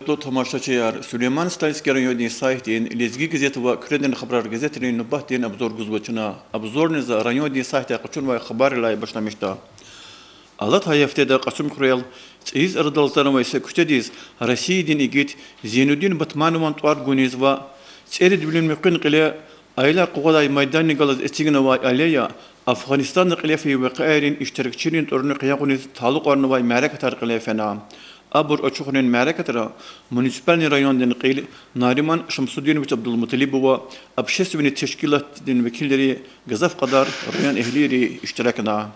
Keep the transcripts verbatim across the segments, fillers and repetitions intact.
Гьуьрметлу тамашачияр, Сулейман-Стальский райондин сайтдин Лезги газет ва Куьредин хабарар газетрин нубатдин обзор гузва чна. Обзорни за райондин сайтдай къачунвай хабаррилай башламишда. Алатай гьафтеда Кьасумхуьрел цӀийиз арадал атанвай са куьчедиз Россиядин игит Зейнудин Батманован тӀвар гуниз ва цӀерид вилин муькъуьн кьиле аялар къугъвадай майданни галаз эцигнавай аллея Афгъанистанда кьиле фейи вакъиайрин иштиракчийрин тӀварунихъ ягъуниз талукьарнавай мярекатар кьиле фена. Абур ачухунин мярекатра муниципальный райондин кьил Нариман Шамсудинович Абдулмуталибова, общественный тешкилатдин векилри, гзаф кьадар район эгьлийри иштиракна.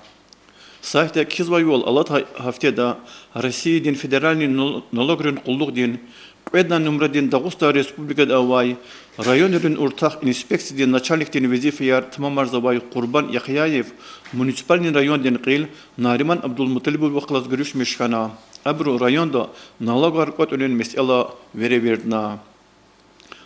Сайтда кхьизвайвал, алатай гьафтеда Россиядин федеральный нал-, налогрин къуллугъдин кьвед лагьай нумрадин Дагъустан Республикада авай районрин уртах инспекциядин начальникдин везифаяр тамамарзавай Къурбан Яхъяев муниципальный райондин кьил Нариман Абдулмуталибовахъ галаз гуьруьшмиш хьана. Абуру районда налогар кӀватӀунин месэла веревирдна.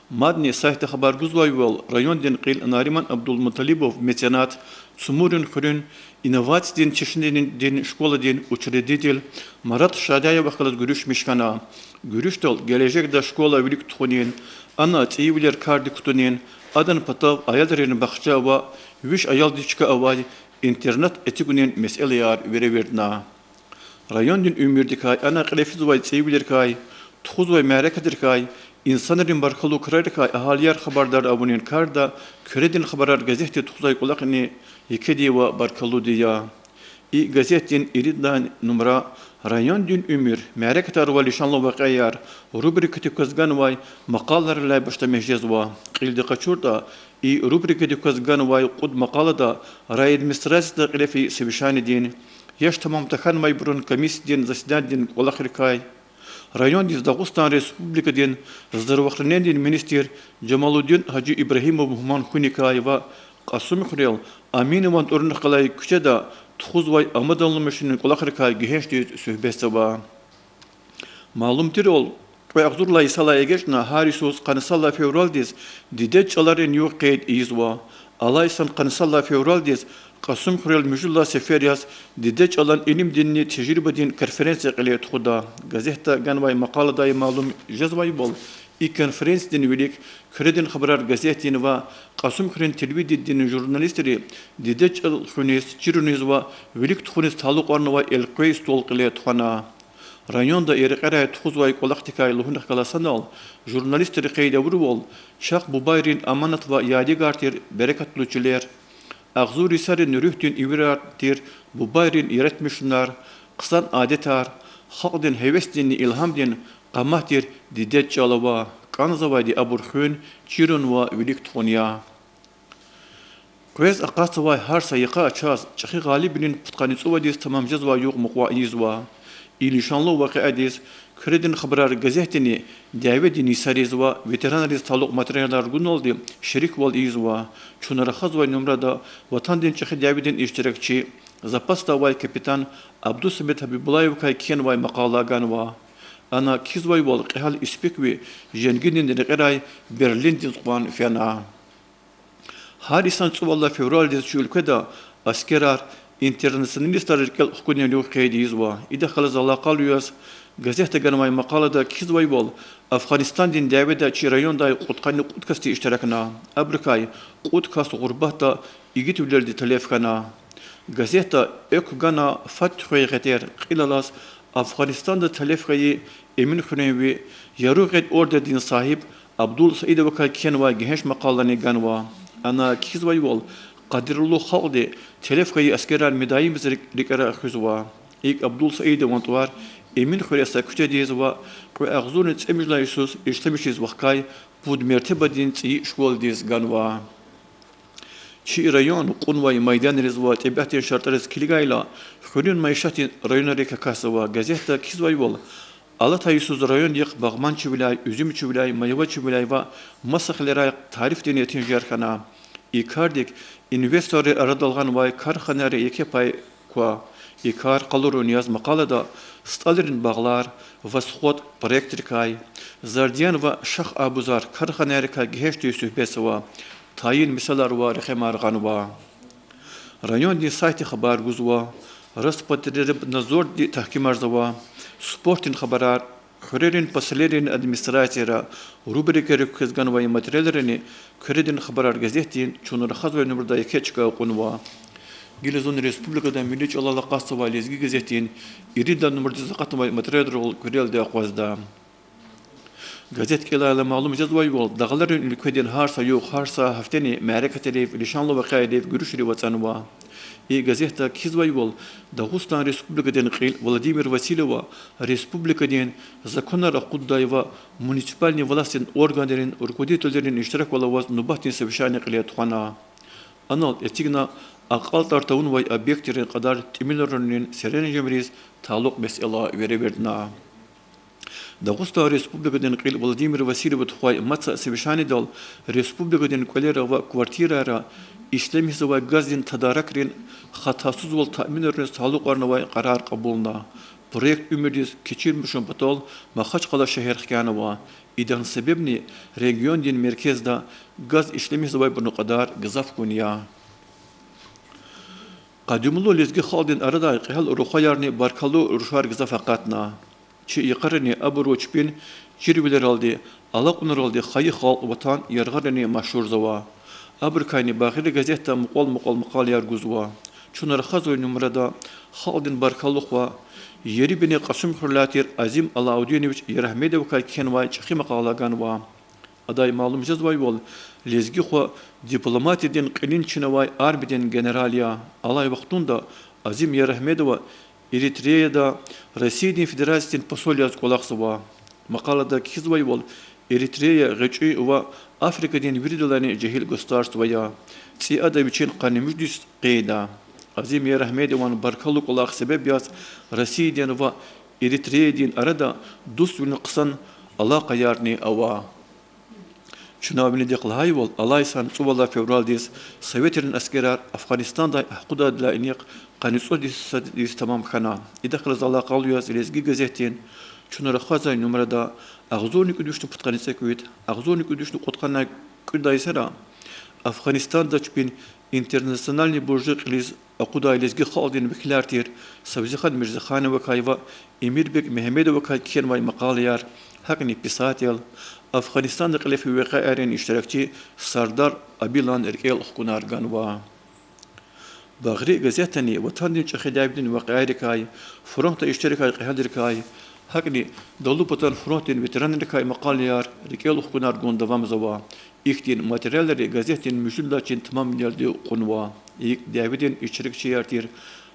Мадни сайтда хабар гузвайвал, райондин кьил Нариман Абдулмуталибов меценат, Цумурин хуьруьн инновациядин чешнедин школадин учредитель Марат Шадяевахъ галаз гуьруьшмиш хьана. Гуьруьшдал гележегда школа вилик тухунин, ана цӀийивилер кардик кутунин, адан патав аялрин бахча ва виш аялдиз чка авай интернат эцигунин месэлаяр веревирдна. Райондин уьмуьрдикай, ана кьиле физвай цӀийивилерикай, тухузвай мярекатрикай, инсанрин баркаллу крарикай агьалияр хабардар авунин карда Куьредин хабарар газетди тухузвай кӀвалахни екедив ва баркаллуди я. И газетдин ирид лагьай нумра Райондин уьмуьр, мярекатар ва лишанлу вакъиаяр рубрикадик кваз ганвай макъалайрилай башламиш жезва. Кьилди къачуртӀа, и рубрикадик кваз ганвай кьуд макъалада райадминистрацияда кьиле фейи совещанидин, яш тамам тахьанвайбурун комиссиядин заседанидин кӀвалахрикай, райондиз Дагъустан Республикадин здравоохранениедин министр Жамалудин Гьажи Ибрагьимов мугьман хьуникай ва Кьасумхуьрел Аминован тӀварунихъ галай куьчеда тухузвай амаданламишунин кӀвалахрикай гегьеншдиз суьгьбетзава. Малум тирвал, кьве агъзурдалай йисалай эгечӀна гьар йисуз къанни сад лагьай февралдиз дидед чӀаларин югъ къейд ийизва. Алай йисан къанни сад лагьай февралдиз Кьасумхуьрел муьжуьд лагьай сефер яз дидед чӀалан илимдинни тежрибадин конференция кьиле тухуда. Газетда ганвай макъаладай малум жезвайвал, и конференциядин вилик Куьредин хабарар газетдин ва Кьасумхуьруьн телевиденидин журналистри дидед чӀал хуьниз, чируниз ва вилик тухуниз талукьарнавай элкъвей стол кьиле тухвана. Районда и рекьерай тухузвай кӀвалахдикай лугьунихъ галаз санал, журналистри къейд авурвал, чахъ бубайрин аманат ва ядигар тир берекатлу чилер, агъзур йисарин руьгьдин ивирар тир бубайрин яратмишунар, хъсан адетар, халкьдин гьевесдинни илгьамдин къамат тир дидед чӀал ава. КӀанзавайди абур хуьн, чирун ва вилик тухун я. Къвез акъатзавай гьар са йикъа чаз чӀехи гъалибвилин пудкъанницӀувадиз тамам жезвай югъ мукьва ийизва. И лишанлу вакъиадиз Куьредин хабарар газетдини дяведин йисариз ва ветеранриз талукь материалар гуналди шериквал ийизва. Чун рахазвай нумрада Ватандин чӀехи дяведин иштиракчи, запасда авай капитан Абдусамед Гьабибуллаевакай кхьенвай макъала ганва. Ана кхьизвайвал, кьегьал испикви женгидин рекьерай Берлиндиз кьван фена. Гьар йисан цӀувад лагьай февралдиз чи уьлкведа аскерар интернационалистар рикӀел хкунин югъ къейд ийизва. Идахъ галаз алакъалу яз газетда ганвай макъалада кхьизвайвал, Афгъанистандин дяведа чи райондай кьудкъанни кьуд касди иштиракна. Абурукай кьуд кас гъурбатда игитвилелди телеф хьана. Газетда экв гана Фатуьхвей гъетер, кьил алаз Афгъанистанда телеф хьайи Эминхуьруьн ви Яру гъед ордендин сагьиб Абдул Саидовакай кхьенвай гегьенш макъалани ганва. Ана кхьизвайвал, къадирлу халкьди телеф хьайи аскерар мидаимдиз рик-, рикӀера хуьзва. ИкӀ Абдул Саидован тӀвар Эминхуьре са куьчедиз ва кьве агъзурни цӀемуьжуьд лагьай йисуз ишлемишиз вахкай пуд мертебадин цӀийи школадиз ганва. Чи район кьунвай майданриз ва тӀебиатдин шартӀариз килигайла, хуьруьн майишатдин районрик акатзава. Газетда кхьизвайвал, алатай йисуз райондихъ багъманчивиляй, уьзуьмчивиляй, майвачивиляй ва маса хилерай тарифдин ятин жер хьана. И кардик инвесторрин арадал гъанвай карханайри еке пай ква. И кар къалурун яз макъалада СтӀалрин багълар, Восход проектрикай, Зардиян ва Шах абузар карханайрикай гегьеншдиз суьгьбетзава, тайин месэлар ва рекъемар гъанва. Райондин сайтди хабар гузва, Роспотребнадзорди тагькимарзава, спортдин хабарар Хуьрерин паселейрин администрацияра рубрикайрик квез ганвай материалрини Куьредин хабарар газетдин чун рахазвай нумрадай еке чка кьунва. Гила зун республикада милли чӀалал акъатзавай Лезги газетдин ирид лагьай нумрадиз акъатнавай материалрал куьрелди акъвазда. Газет кӀелайла малум жезвайвал, дагъларин уьлкведин гьар са югъ, гьар са гьафтени мярекатрив, лишанлу вакъиайрив, гуьруьшрив ацӀанва. И газетда кхьизвайвал, Дагъустан Республикадин кьил Владимир Васильева республикадин законар акъуддай ва муниципальный властдин органрин руководителрин иштираквал аваз нубатдин совещание кьиле тухвана. Анал эцигна акьалтӀар тавунвай объектрин кьадар тӀимиларунин серенжемриз талукь месэла веревирдна. Дагъустан Республикадин кьил Владимир Васильева тухвай маса совещанидал республикадин кӀвалера ва квартирайра ишлемишзавай газдин тадаракрин хатасузвал таъминарунриз талукьарнавай къарар кьабулна. Проект уьмуьрдиз кечирмишун патал Махачкъала шегьер хкянава. Идан себебни региондин меркезда газ ишлемишзавайбурун кьадар гзаф хьун я. Къадимлу лезги халкьдин арадай кьегьал рухваярни баркаллу рушар гзаф акъатна. Чи йикъарани абуру чпин чирвилералди, алакьунралди хайи халкь, ватан яргъарани машгьурзава. Абурукайни Багъри газетда мукьвал-мукьвал макъалаяр гузва. Чун рахазвай нумрада халкьдин баркаллу хва, Ерибини Кьасумхуьрелай тир Азим Алаудинович Ярагьмедовакай кхьенвай чӀехи макъала ганва. Адай малум жезвайвал, лезги хва дипломатиядин кьилин чин авай армиядин генерал я. Алай вахтунда Азим Ярагьмедова Эритреяда Россиядин Федерациядин посол яз кӀвалахзава. Макъалада кхьизвайвал, Эритрея, ГъвечӀи ва Африкадин виридалайни жегьил государство я. ЦӀи ада вичин къанни муьжуьд йис къейда. Азим Ярагьмедован баркаллу кӀвалах себеб яз Россиядин ва Эритреядин арада дуствилин хъсан алакъаярни ава. Чна винидихъ лагьайвал, алай йисан цӀувад лагьай февралдиз советрин аскерар Афгъанистандай акъудайдалай инихъ къанни цӀуд йис, йис тамам хьана. Идахъ галаз алакъалу яз Лезги газетдин чун рахазвай нумрада агъзурни кӀуьд вишни пудкъанни цӀекӀуьд, агъзурни кӀуьд вишни кьудкъанни кӀуьд йисара Афгъанистанда чпин интернациональный буржи кьилиз акъудай лезги халкьдин векилар тир Савзихан Мирзахановакай ва Эмирбек Мегьамедовакай кхьенвай макъалаяр, гьакӀни писатель, Афгъанистанда кьиле фейи вакъиайрин иштиракчи Сардар Абилан рикӀел хкунар ганва. Багъри газетдани ватандин чӀехи дяведин вакъиайрикай, фронтда иштиракай кьегьалрикай, гьакӀни Далу-Патан фронтдин ветеранрикай макъалаяр, рикӀел хкунар гун давамзава. Ихьтин материалри газетдин муьжуьд лагьай чин тамамвилелди кьунва. ИкӀ, дяведин иштиракчияр тир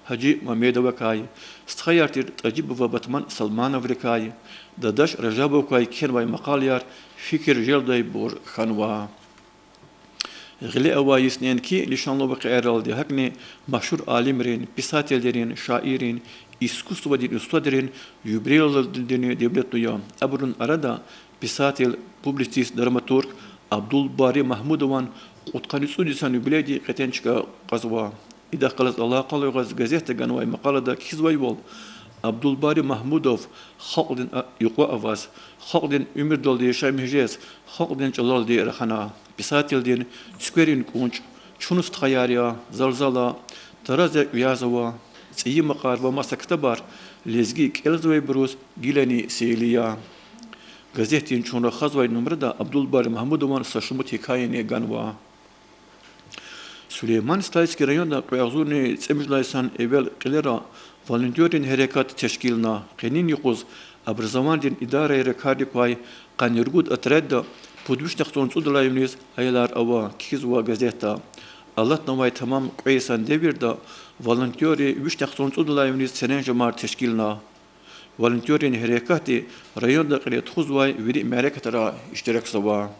Гьажи Мамедовакай, стхаяр тир ТӀажибов ва Батман Салмановрикай, Дадаш Ражабовакай кхьенвай макъалаяр фикир желбдайбур хьанва. Гъиле авай йис неинки лишанлу вакъиайралди, гьакӀни машгьур алимрин, писателрин, шаиррин, искусстводин устадрин юбилейлардини девлетлу я. Абурун арада писатель, публицист, драматург Абдулбари Магьмудован кьудкъанни цӀуд йисан юбилейди кьетӀен чка кьазва. Идахъ галаз алакъалу яз газетда ганвай макъалада кхьизвайвал, Абдулбари Магьмудов халкьдин а-, юкьва аваз, халкьдин уьмуьрдалди яшамиш жез, халкьдин чӀалалди рахана. Писателдин Цуькверин кӀунчӀ, Чун стхаяр я, Залзала, Тараз я кӀуьд ава, ЦӀийи макьар ва маса ктабар лезги кӀелзавайбуруз гилани сейли я. Газетдин чун рахазвай нумрада Абдулбари Магьмудован са шумуд гьикаяни ганва. Сулейман-Стальский районда кьве агъзурни цӀемуьжуьд лагьай йисан эвел кьилера волонтёррин гьерекат тешкилна. Къенин юкъуз образованидин идарайра карик квай къанни ругуд отрядда пуд вишни яхцӀурни цӀуд лагьай виниз аялар ава, кхьизва газетда. Алатнавай тамам кьве йисан девирда волонтёрри вишни яхцӀурни цӀуд лагьай виниз серенжемар тешкилна. Волонтёррин гьерекатди районда кьиле тухузвай вири мярекатра иштиракзава.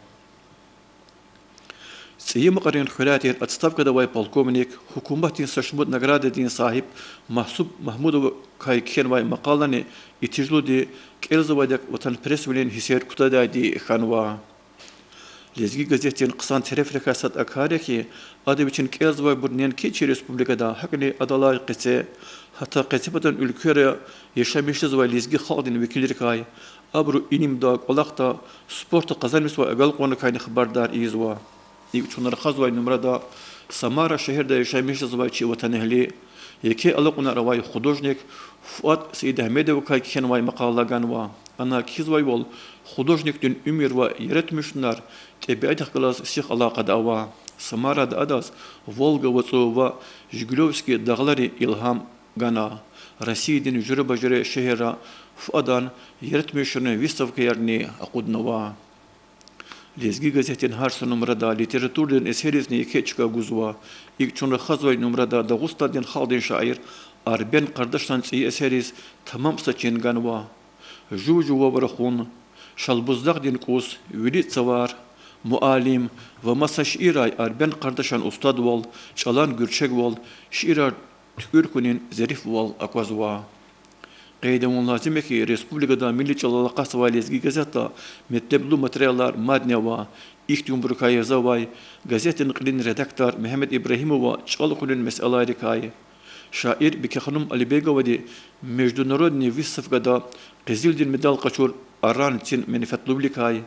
ЦӀийи Макьарин хуьряй тир отставкада авай полковник, гьукуматдин са шумуд наградадин сагьиб Магьсуб Магьмудовакай кхьенвай макъалани итижлуди кӀелзавайдак ватанпересвилин гьиссер кутадайди хьанва. Лезги газетдин хъсан терефрикай сад а кар я хьи, ада вичин кӀелзавайбур неинки чи республикада, гьакӀни адалай къеце, гьатта къецепатан уьлквейра яшамиш жезвай лезги халкьдин векилрикай, абуру илимда, кӀвалахда, спортда къазанмишзавай агалкьунрикайни хабардар ийизва. ИкӀ, чун рахазвай нумрада Самара шегьерда яшамиш жезвай чи ватанэгьли, еке алакьунар авай художник Фуад Саидагьмедовакай кхьенвай макъала ганва. Ана кхьизвайвал, художникдин уьмуьр ва яратмишунар тӀебиатдихъ галаз сих алакъада ава. Самарада адаз Волга вацӀу ва Жигулевский дагълари илгьам гана. Россиядин жуьреба-жуьре шегьерра фу адан яратмишунрин выставкаярни акъуднава. Лезги газетдин гьар са нумрада литературадин эсерризни еке чка гузва. ИкӀ чун рахазвай нумрада Дагъустандин халкьдин шаир Арбен Къардашан цӀийи эсерриз тамам са чин ганва. Жув-жувавра хъун, Шалбуздагъдин кӀус, Вили цавар, Муаллим ва маса шиирай Арбен Къардашан устадвал, чӀалан гуьрчегвал, шиирар туькӀуьр хьунин зерифвал аквазва. Къейд авун лазим я хьи, республикада милли чӀалал акъатзавай Лезги газетда метлеблу материалар мадни ава. Ихьтинбурукай язавай газетдин кьилин редактор Мегьамед Ибрагьимова чӀал хьунин месэлайрикай, шаир Бикеханум Алибеговади международный выставкада къизилдин медал къачур Аран цин менфятлувиликай,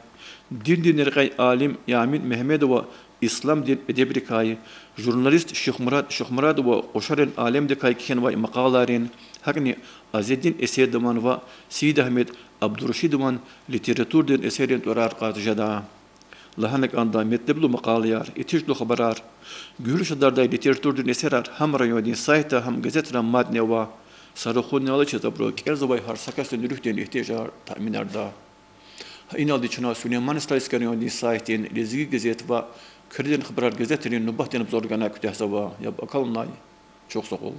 диндин рекьяй алим Ямин Мегьамедова исламдин эдебрикай, журналист Шихмурад Шихмурадова къушарин алемдикай кхьенвай макъалайрин, гьакӀни Азеддин Эседован ва Сийидагьмед Абдурашидован литературадин эсеррин тӀварар кьаз жеда. Лагьана кӀанда, метлеблу макъалаяр, итижлу хабарар, гуьгьуьл шадардай литературадин эсерар гьам райондин сайтда, гьам газетра мадни ава. Са рахунни алачиз абуру кӀелзавай гьар са касдин руьгьдин игьтияжар таъминарда. Гьа иналди чна Сулейман-Стальский райондин сайтдин Лезги газет ва Куьредин хабарар газетрин нубатдин обзор ганай куьтягьзава. Яб акалунай чухсагъул.